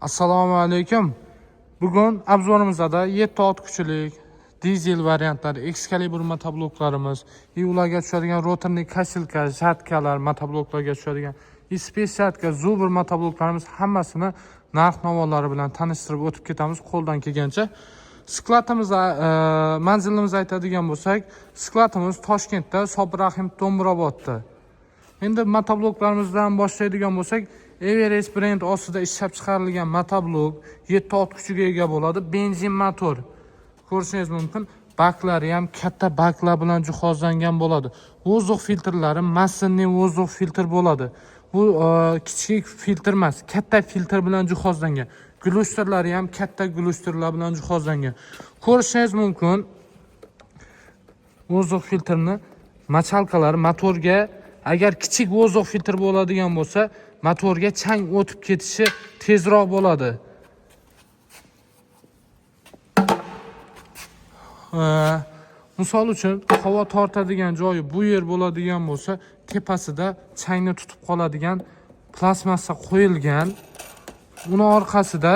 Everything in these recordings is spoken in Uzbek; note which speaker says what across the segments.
Speaker 1: Assalomu alaykum. Bugun obzorimizda 7 ot kuchlik dizel variantlari, Excalibur motobloklarimiz, и ularga tushadigan роторный косилка, жатка lar, motobloklarga tushadigan и спецсятка, Zubr motobloklarimiz hammasini narx-navolari bilan tanishtirib o'tib ketamiz qo'ldan kelgancha. Skladimizda manzilimizni aytadigan bo'lsak, skladimiz Toshkentda, Sobir Rahim Do'mbrobodda. Endi motobloklarimizdan boshlaydigan bo'lsak, Everest brend ostida ishlab chiqarilgan motoblok 7 ot kuchiga ega bo'ladi. Benzin motor. Ko'rishingiz mumkin. Baklari ham katta baklar bilan jihozlangan bo'ladi. Воздух filtrlari масляный воздух filtr bo'ladi. Bu kichik filtr emas, katta filtr bilan jihozlangan. Глушитель lari ham katta глушитель lar bilan jihozlangan. Ko'rishingiz mumkin. Воздух filtrini мочалка lari motorga, agar kichik воздух filtr bo'ladigan bo'lsa, motorga chang o'tib ketishi tezroq bo'ladi. Misol uchun, havo tortadigan joyi bu yer bo'ladigan bo'lsa, tepasida changni tutib qoladigan plastmassa qo'yilgan. Uni orqasida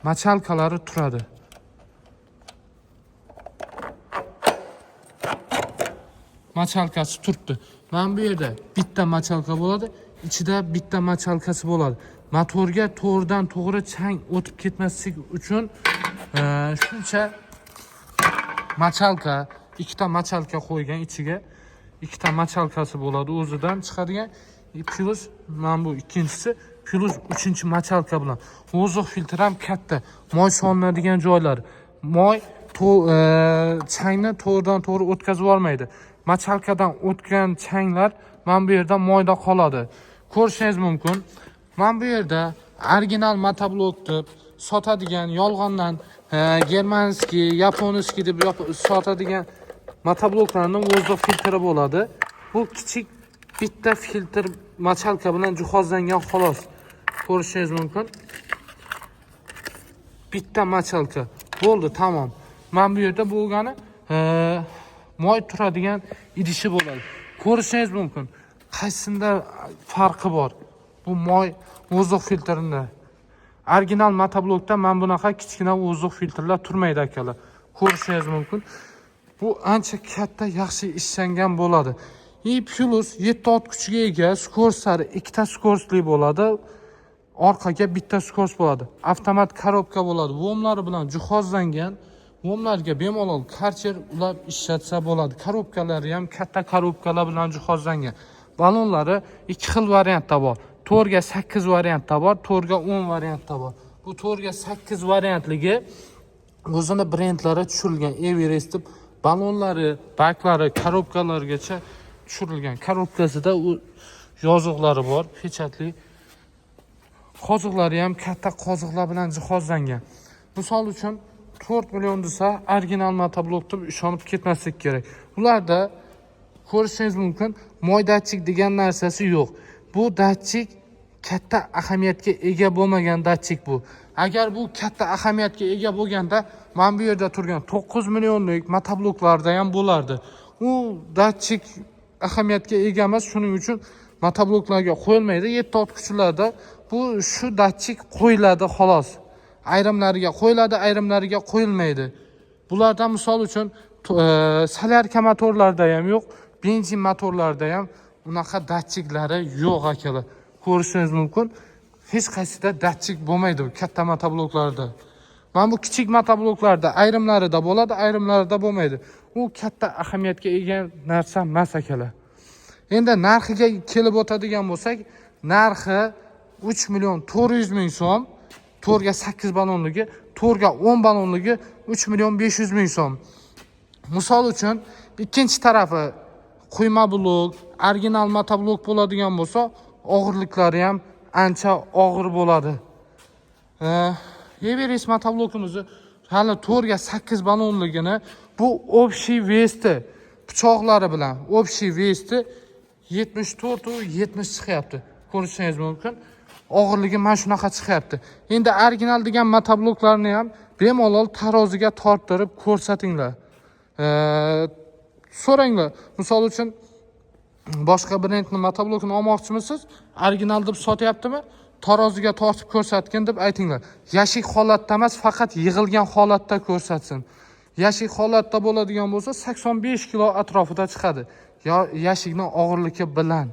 Speaker 1: мочалка lari turadi. Мочалка si turibdi. Mana bu yerda bitta мочалка bo'ladi, ichida bitta мочалка si bo'ladi. Motorga to'g'ridan to'g'ri chang o'tib ketmasligi uchun shuncha мочалка, ikkita мочалка qo'ygan ichiga. Ikkita мочалка si bo'ladi o'zidan chiqadigan. Plus mana bu ikkinchisi, plus uchinchi мочалка bilan. Воздух filtr ham katta. Moy solinadigan joylar. Moy changni to'g'ridan to'g'ri o'tkazib yubormaydi. Мочалка dan o'tgan changlar mana bu yerda moyda qoladi. Ko'rishingiz mumkin. Mana bu yerda original motoblok deb sotadigan, yolg'ondan германский, японский deb sotadigan motobloklarning воздух filtri bo'ladi. Bu kichik bitta filtr мочалка bilan jihozlangan xolos. Ko'rishingiz mumkin. Bitta мочалка. Bo'ldi, tamom. Mana bu yerda bo'lgani moy turadigan idishi bo'ladi. Ko'rishingiz mumkin. Qaysinda farqi bor? Bu moy воздух filtrini. Original motoblokda mana bunaqa kichkina воздух filtrlar turmaydi, akalar. Ko'rishingiz mumkin. Bu ancha katta, yaxshi ishlangan bo'ladi. И plus 7 ot kuchiga ega, скорость lari ikkita скорость li bo'ladi. Orqaga bitta скорость bo'ladi. Avtomat korobka bo'ladi. ВОМ lari bilan jihozlangan. ВОМ larga bemalol karcher ulab ishlatsa bo'ladi. Korobkalari ham katta korobkalar bilan jihozlangan. Ballonlari ikki xil variantda bor. 4 ga 8 variantda bor, 4 ga 10 variantda bor. Bu 4 ga 8 variantligi o'zini brendlari tushirilgan. Everest deb ballonlari, baklari, korobkalarigacha tushirilgan. Korobkasida u yozuqlari bor, pechatli. Qoziqlari ham katta qoziqlar bilan jihozlangan. Misol uchun, 4 million desa, original motoblok deb ishonib ketmaslik kerak. Ularda ko'rishingiz mumkin, moy datchik degan narsasi yo'q. Bu datchik katta ahamiyatga ega bo'lmagan datchik bu. Agar bu katta ahamiyatga ega bo'lganda, mana bu yerda turgan 9 millionlik motobloklarda ham bo'lardi. U datchik ahamiyatga ega emas, shuning uchun motobloklarga qo'yilmaydi. 7 ot kuchlarda bu shu datchik qo'yiladi xolos. Ayrimlariga qo'yiladi, ayrimlariga qo'yilmaydi. Bulardan misol uchun солярка motorlarda ham yo'q, benzin motorlarda ham unaqa datchiklari yo'q, akalar. Ko'rishingiz mumkin. Hech qaysida datchik bo'lmaydi bu katta motobloklarda. Mana bu kichik motobloklarda ayrimlarida bo'ladi, ayrimlarida bo'lmaydi. U katta ahamiyatga ega narsa emas, akalar. Endi narxiga kelib o'tadigan bo'lsak, narxi 3 million 400 ming so'm. 4 ga 8 ballonligi, 4 ga 10 ballonligi 3 million 500 ming so'm. Misol uchun, ikkinchi tarafi quyma blok, original motoblok bo'ladigan bo'lsa, og'irliklari ham ancha og'ir bo'ladi. Everest motoblokimizni hali 4 ga 8 ballonligini bu общий вес i pichoqlari bilan общий вес i 74 u 70 chiqyapti. Ko'rishingiz mumkin. Og'irligi mana shunaqa chiqyapti. Endi original degan motobloklarni ham bemalol taroziga torttirib ko'rsatinglar. So'ranglar. Misol uchun, Boshqa brendni motoblokini olmoqchimisiz? Original deb sotyaptimi? Taroziga tortib ko'rsatgin deb aytinglar. Yashik holatda emas, faqat yig'ilgan holatda ko'rsatsin. Yashik holatda bo'ladigan bo'lsa, 85 kilo atrofida chiqadi. Yo yashikni og'irligi bilan.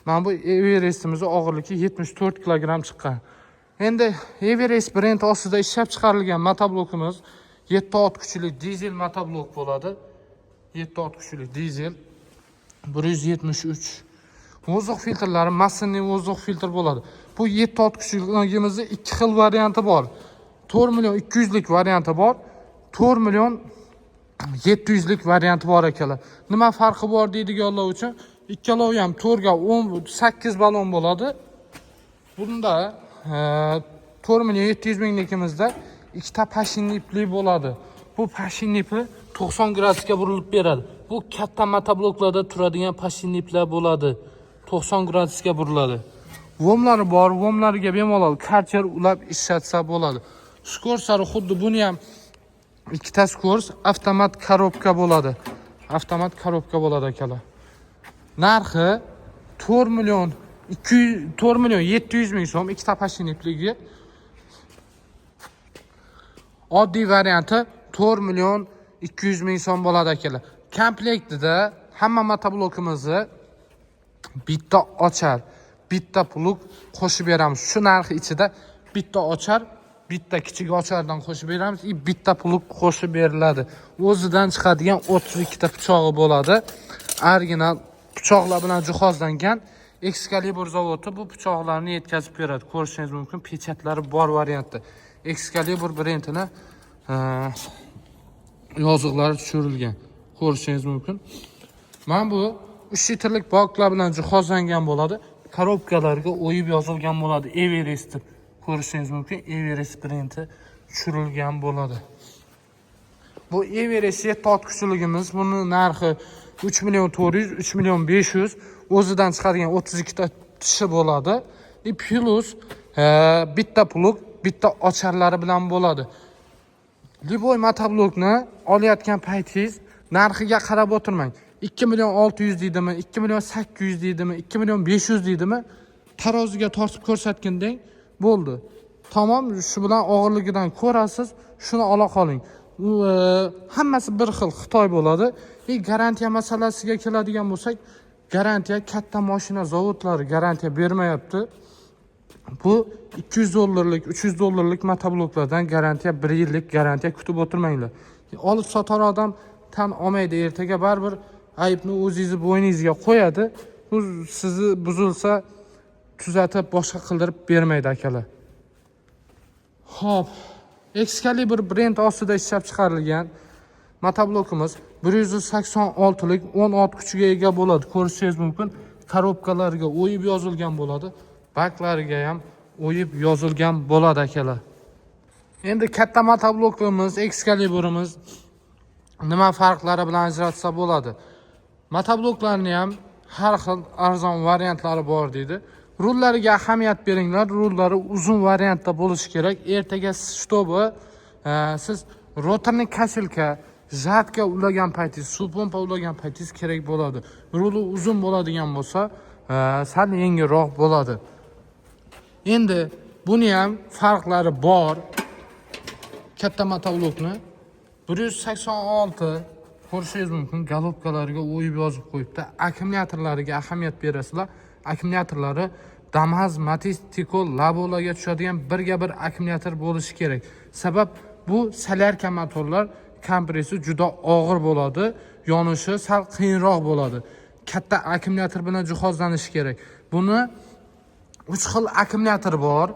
Speaker 1: Mana bu Everestimizni og'irligi 74 kilogramm chiqqan. Endi Everest brend ostida ishlab chiqarilgan motoblokimiz 7 ot kuchli dizel motoblok bo'ladi. 7 ot kuchli dizel 173. Воздух filtrlari масляный воздух filtr bo'ladi. Bu 7 ot kuchligimizni ikki xil varianti bor. 4 million 200 lik varianti bor. 4 million 700 lik varianti bor akalar. Nima farqi bor deydiganlar uchun, ikkalovi ham 4 ga 18 balon bo'ladi. Bunda 4 million 700 minglikimizda ikkita подшипник li bo'ladi. Bu подшипник i 90 gradusga burilib beradi. Bu katta motobloklarda turadigan подшипник lar bo'ladi. 90 gradusga buriladi. ВОМ lari bor, ВОМ lariga bemalol karcher ulab ishlatsa bo'ladi. Скорость lari xuddi buni ham ikkita скорость, avtomat коробка bo'ladi. Avtomat коробка bo'ladi, akalar. Narxi 4 million 200, 4 million 700 ming so'm ikkita подшипник ligi. Oddiy varianti 4 million 200 ming so'm bo'ladi, akalar. Komplektida hamma motoblokimizni bitta ochar, bitta плуг qo'shib beramiz. Shu narx ichida bitta ochar, bitta kichik ochardan qo'shib beramiz и bitta плуг qo'shib beriladi. O'zidan chiqadigan 32 ta pichog'i bo'ladi. Original pichoqlar bilan jihozlangan. Excalibur zavodi bu pichoqlarni yetkazib beradi. Ko'rishingiz mumkin, печать lari bor variantda. Excalibur brendini yozuqlari tushirilgan. Ko'rishingiz mumkin. Mana bu 3 litrlik baklar bilan jihozlangan bo'ladi. Коробка larga o'yib yozilgan bo'ladi Everest deb. Ko'rishingiz mumkin, Everest brendi tushirilgan bo'ladi. Bu Everest 7 ot kuchligimiz, buni narxi 3 million 400, 3 million 500, o'zidan chiqadigan 32 ta tishi bo'ladi. И плюс bitta плуг, bitta ocharlari bilan bo'ladi. Любой motoblokni olayotgan paytingiz narxiga qarab o'tirmang. 2 million 600 deydimi, 2 million 800 deydimi, 2 million 500 deydimi, taroziga tortib ko'rsatgin deng, bo'ldi. Tamom, shu bilan og'irligidan ko'rasiz, shuni ola qoling. U hammasi bir xil Xitoy bo'ladi. И garantiya masalasiga keladigan bo'lsak, garantiya katta mashina zavodlari garantiya bermayapti. Bu 200 dollarlik, 300 dollarlik motobloklardan garantiya, 1 yillik garantiya kutib o'tirmanglar. Olib sotar odam tan olmaydi, ertaga baribir aybni o'zingizni bo'yningizga qo'yadi. Bu sizni buzilsa tuzatib, boshqa qildirib bermaydi, akalar. Xo'p, Excalibur brend ostida ishlab chiqarilgan motoblokimiz 186 lik 10 ot kuchiga ega bo'ladi. Ko'rishingiz mumkin. Коробка larga o'yib yozilgan bo'ladi. Baklariga ham o'yib yozilgan bo'ladi, akalar. Endi katta motoblokimiz, Excaliburimiz nima farqlari bilan ajratsa bo'ladi? Motobloklarni ham har xil arzon variantlari bor deydi. Rullariga ahamiyat beringlar. Rullari uzun variantda bo'lishi kerak. Ertaga чтобы siz роторный косилка, жатка ulagan paytingiz, suv pompa ulagan paytingiz kerak bo'ladi. Ruli uzun bo'ladigan bo'lsa, sal yengilroq bo'ladi. Endi buni ham farqlari bor. Katta motoblokni 186 ko'rishingiz mumkin, головка larga o'yib yozib qo'yibdi. Akkumulyatorlariga ahamiyat berasizlar. Akkumulyatorlari Damas, Matiz, Tiko, Labolaga tushadigan birga bir akkumulyator bo'lishi kerak. Sabab bu солярка motorlar kompressor juda og'ir bo'ladi, yonishi sal qiyinroq bo'ladi. Katta akkumulyator bilan jihozlanishi kerak. Buni uch xil akkumulyator bor.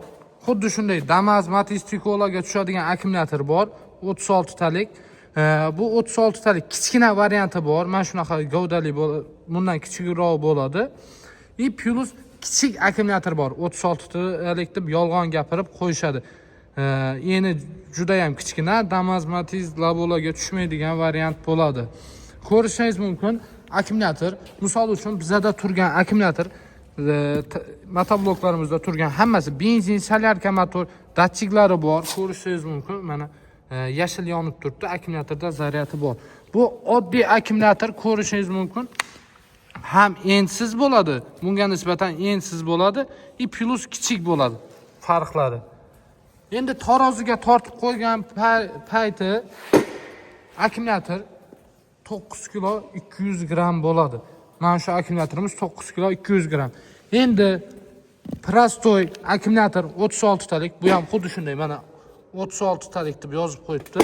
Speaker 1: Xuddi shunday Damas, Matiz, Tikolaga tushadigan akkumulyator bor, 36 talik. Bu 36 talik kichkina varianti bor. Mana shunaqa gavdali, bundan kichikroq bo'ladi. И плюс kichik akkumulyator bor. 36 talik deb yolg'on gapirib qo'yishadi. Eni juda ham kichkina, Damas, Matiz, Labolaga tushmaydigan variant bo'ladi. Ko'rishingiz mumkin akkumulyator. Misol uchun bizada turgan akkumulyator, motobloklarimizda turgan hammasi benzin, солярка motor, datchiklari bor. Ko'rishingiz mumkin. Mana yashil yonib turibdi, akkumulyatorda zaryadi bor. Bu oddiy akkumulyator, ko'rishingiz mumkin. Ham ensiz bo'ladi, bunga nisbatan ensiz bo'ladi и плюс kichik bo'ladi farqlari. Endi taroziga tortib qo'ygan payti akkumulyator 9 kilo 200 gramm bo'ladi. Mana shu akkumulyatorimiz 9 kilo 200 gramm. Endi простой akkumulyator 36 talik, bu ham xuddi shunday, mana 36 talik deb yozib qo'yibdi.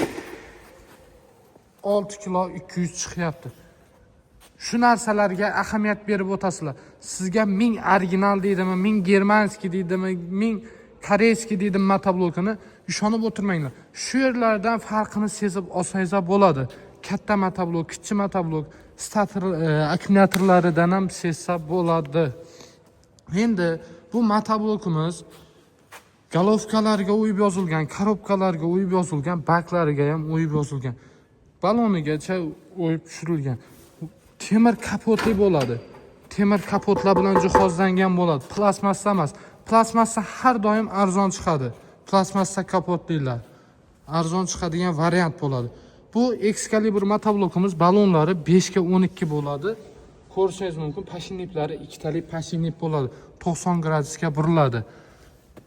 Speaker 1: 6 kilo 200 chiqyapti. Shu narsalarga ahamiyat berib o'tasizlar. Sizga 1000 original deydimi, 1000 германский deydimi, 1000 корейский deydimi, motoblokini ishonib o'tirmanglar. Shu yerlardan farqini sezib olsangiz ham bo'ladi. Katta motoblok, kichik motoblok, stator akkumulyatorlaridan ham sezsa bo'ladi. Endi bu motoblokimiz головка larga o'yib yozilgan, коробка larga o'yib yozilgan, baklariga ham o'yib yozilgan. Balonigacha o'yib tushirilgan. Temir kapotli bo'ladi. Temir kapotlar bilan jihozlangan bo'ladi. Plastmassa emas. Plastmassa har doim arzon chiqadi. Plastmassa kapotlilar arzon chiqadigan variant bo'ladi. Bu Excalibur motoblokimiz balonlari 5 ga 12 bo'ladi. Ko'rishingiz mumkin, подшипник lari ikkitalik подшипник bo'ladi. 90 gradusga buriladi.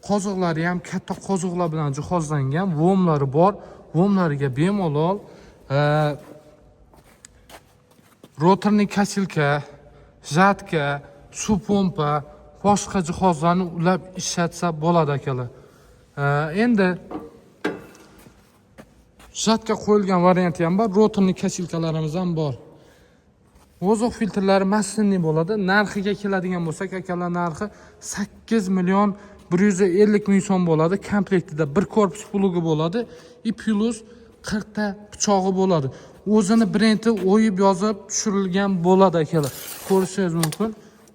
Speaker 1: Qoziqlari ham katta qoziqlar bilan jihozlangan, ВОМ lari bor. ВОМ lariga bemalol роторный косилка, жатка, suv pompa, boshqa jihozlarni ulab ishlatsa bo'ladi, akalar. Endi жатка qo'yilgan varianti ham bor, роторный косилка larimiz ham bor. Воздух filtrlari маслянный bo'ladi. Narxiga keladigan bo'lsak, akalar, narxi 8 million 150 ming so'm bo'ladi. Komplektida bir korpus плуг i bo'ladi и плюс 40 ta pichog'i bo'ladi. O'zini brendi o'yib yozib tushirilgan bo'ladi, akalar. Ko'rishingiz mumkin.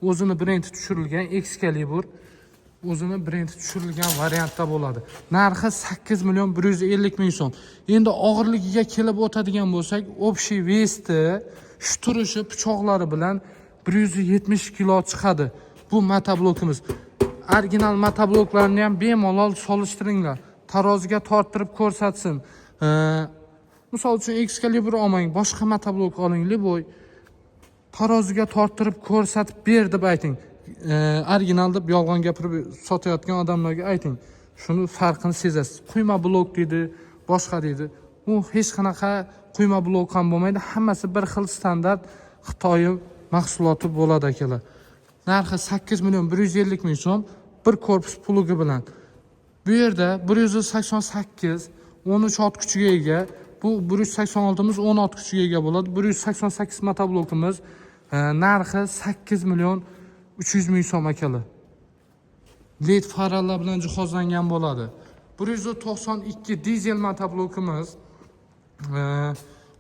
Speaker 1: O'zini brendi tushirilgan Excalibur, o'zini brendi tushirilgan variantda bo'ladi. Narxi 8 million 150 ming so'm. Endi og'irligiga kelib o'tadigan bo'lsak, общий вес i shu turishi pichoqlari bilan 170 kilo chiqadi bu motoblokimiz. Original motobloklarni ham bemalol solishtiringlar. Taroziga torttirib ko'rsatsin. Misol uchun Excalibur olmang, boshqa motoblok oling, любой taroziga torttirib ko'rsatib ber deb ayting. Original deb yolg'on gapirib sotayotgan odamlarga ayting. Shuni farqini sezasiz. Quyma blok deydi, boshqa deydi. U hech qanaqa quyma blok ham bo'lmaydi. Hammasi bir xil standart Xitoy mahsuloti bo'ladi, akalar. Narxi 8 million 150 ming so'm bir korpus плуг i bilan. Bu yerda 188 13 ot kuchiga ega. Bu 186 imiz 10 ot kuchiga ega bo'ladi. 188 motoblokimiz narxi 8 million 300 ming so'm, akalar. LED faralar bilan jihozlangan bo'ladi. 192 dizel motoblokimiz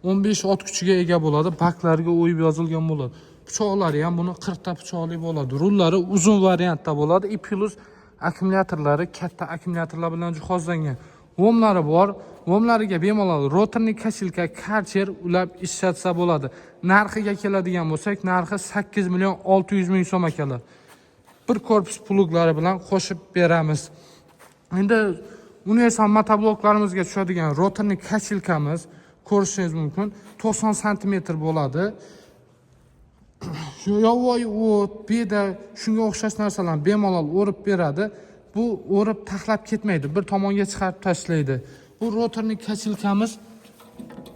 Speaker 1: 15 ot kuchiga ega bo'ladi. Baklarga o'yib yozilgan bo'ladi. Pichoqlari ham buni 40 ta pichoqli bo'ladi. Rullari uzun variantda bo'ladi. И плюс akkumulyatorlari katta akkumulyatorlar bilan jihozlangan. ВОМ lari bor. ВОМ lariga bemalol роторный косилка, karcher ulab ishlatsa bo'ladi. Narxiga keladigan bo'lsak, narxi 8 million 600 ming so'm, akalar. Bir korpus плуг lari bilan qo'shib beramiz. Endi universal motobloklarimizga tushadigan роторный косилка miz, ko'rishingiz mumkin, 90 santimetr bo'ladi. Shu yovvoyi o't, beda, shunga o'xshash narsalarni bemalol o'rib beradi. Bu o'rib taxlab ketmaydi, bir tomonga chiqarib tashlaydi. Bu роторный косилка miz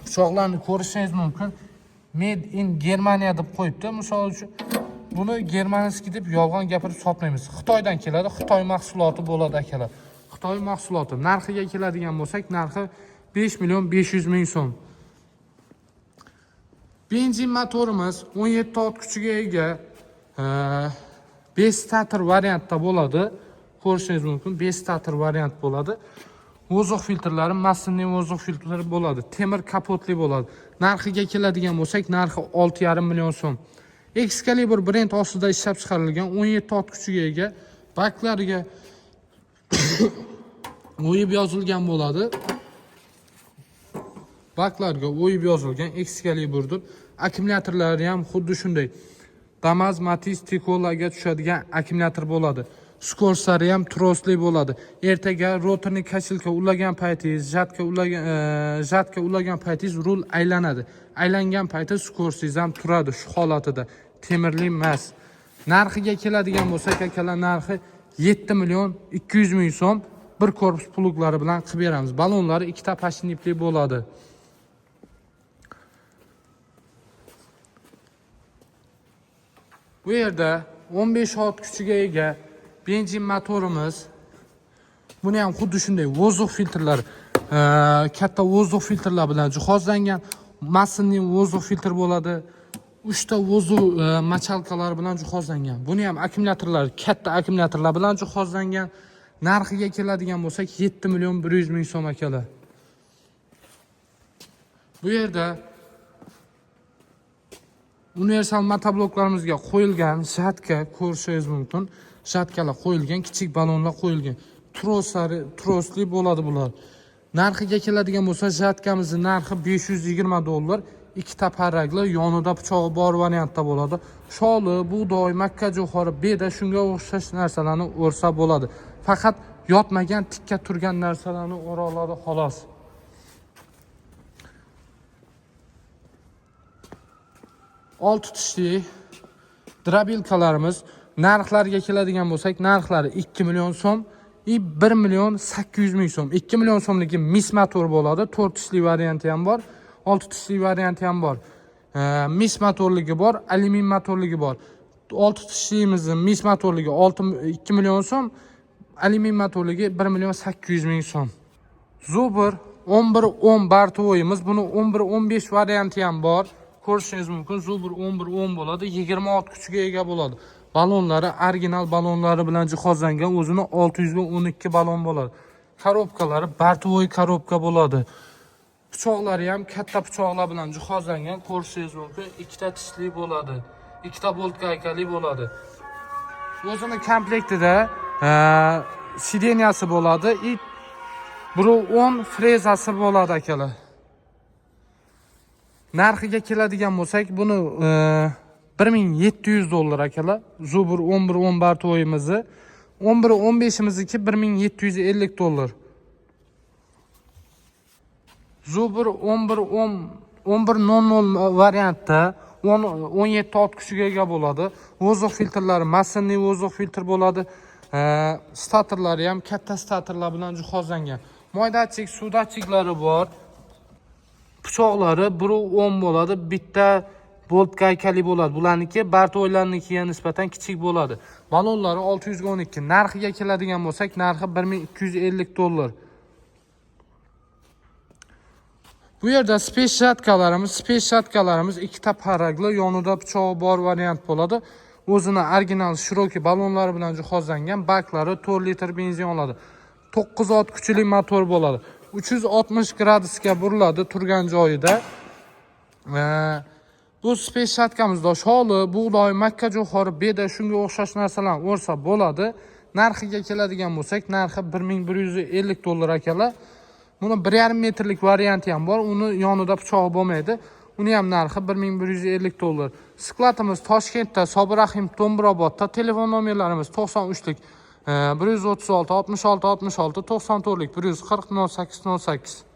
Speaker 1: pichoqlarni ko'rishingiz mumkin. Made in Germania deb qo'yibdi. Misol uchun, buni германский deb yolg'on gapirib sotmaymiz. Xitoydan keladi, Xitoy mahsuloti bo'ladi, akalar. Xitoy mahsuloti. Narxiga keladigan bo'lsak, narxi 5 million 500 ming so'm. Benzin motorimiz 17 ot kuchiga ega, 5 stator variantda bo'ladi. Ko'rishingiz mumkin, 5 stator variant bo'ladi. Воздух filtrlari маслянный воздух filtrlari bo'ladi. Temir kapotli bo'ladi. Narxiga keladigan bo'lsak, narxi 6,5 million so'm. Excalibur brend ostida ishlab chiqarilgan 17 ot kuchiga ega, baklariga o'yib yozilgan bo'ladi. Baklarga o'yib yozilgan Excalibur deb. Akkumulyatorlari ham xuddi shunday. Damas, Matiz, Tikolaga tushadigan akkumulyator bo'ladi. Скорость lari ham trosli bo'ladi. Ertaga роторный косилка ulagan paytingiz, жатка ulagan paytingiz rul aylanadi. Aylangan payti скорость ingiz ham turadi shu holatida. Temirli emas. Narxiga keladigan bo'lsak, akalar, narxi 7 million 200 ming so'm. Bir korpus pluglari bilan qilib beramiz. Balonlari ikkita pashnipli bo'ladi. Bu yerda 15 ot kuchiga ega benzin motorimiz. Buni ham xuddi shunday воздух filtrlar, katta воздух filtrlar bilan jihozlangan. Massinning воздух filtr bo'ladi. 3 ta воздух мочалка lar bilan jihozlangan. Buni ham akkumulyatorlari katta akkumulyatorlar bilan jihozlangan. Narxiga keladigan bo'lsak, 7 million 100 ming so'm, akalar. Bu yerda universal motobloklarimizga qo'yilgan жатка ko'rishingiz mumkin. Жатка lar qo'yilgan, kichik balonlar qo'yilgan. Troslari, trosli bo'ladi bular. Narxiga keladigan bo'lsa, жатка mizning narxi 520 dollar. Ikkita parrakli, yonida pichog'i bor variantda bo'ladi. Sholi, bug'doy, makka jo'xori, beda, shunga o'xshash narsalarni o'rsa bo'ladi. Faqat yotmagan, tikka turgan narsalarni o'ra oladi xolos. Olti tishli дробилка larimiz. Narxlariga keladigan bo'lsak, narxlari 2 million so'm и 1 million 800 ming so'm. 2 million so'mligi mis motor bo'ladi. 4 tishli varianti ham bor, 6 tishli varianti ham bor. Mis motorligi bor, alyumin motorligi bor. 6 tishlimizni mis motorligi 6 2 million so'm, alyumin motorligi 1 million 800 ming so'm. Zubr 1110 бортовой imiz. Buni 1115 varianti ham bor. Ko'rishingiz mumkin. Zubr 1110 bo'ladi, 20 ot kuchiga ega bo'ladi. Balonlari original balonlari bilan jihozlangan, o'zini 612 balon bo'ladi. Коробка lari бортовой коробка bo'ladi. Pichoqlari ham katta pichoqlar bilan jihozlangan, ko'rishingiz mumkin. Ikkita tishli bo'ladi. Ikkita bolt gaykali bo'ladi. O'zini komplektida сиденья si bo'ladi и 1.10 frezasi bo'ladi, akalar. Narxiga keladigan bo'lsak, buni 1700 dollar, akalar. Zubr 11 10 бортовой imizni, 11 15imizniki 1750 dollar. Zubr 11 10 11.00 variantda 10 17 ot kuchiga ega bo'ladi. Воздух filtrlari массивный воздух filtr bo'ladi. Statorlari ham katta statorlar bilan jihozlangan. Moy datchik, suv datchiklari bor. Pichoqlari 1.10 bo'ladi. Bitta bolt gaykali bo'ladi. Bularniki бортовой larnikiga nisbatan kichik bo'ladi. Balonlari 612. Narxiga keladigan bo'lsak, narxi 1250 dollar. Bu yerda спецжатка larimiz, спецжатка larimiz ikkita parrakli, yonida pichog'i bor variant bo'ladi. O'zini original широкий balonlari bilan jihozlangan, baklari 4 litr benzin oladi. 9 ot kuchli motor bo'ladi. 360 gradusga buriladi turgan joyida. Bu спецжатка mizda sholi, bug'doy, makka jo'xori, beda, shunga o'xshash narsalarni o'rsa bo'ladi. Narxiga keladigan bo'lsak, narxi 1150 dollar, akalar. Buni 1,5 metrlik varianti ham bor. Uni yonida pichog'i bo'lmaydi. Uni ham narxi 1150 dollar. Skladimiz Toshkentda, Sobir Rahim Do'mbrobodda. Telefon nomerlarimiz 93lik 136 66 66, 94lik 140 08 08.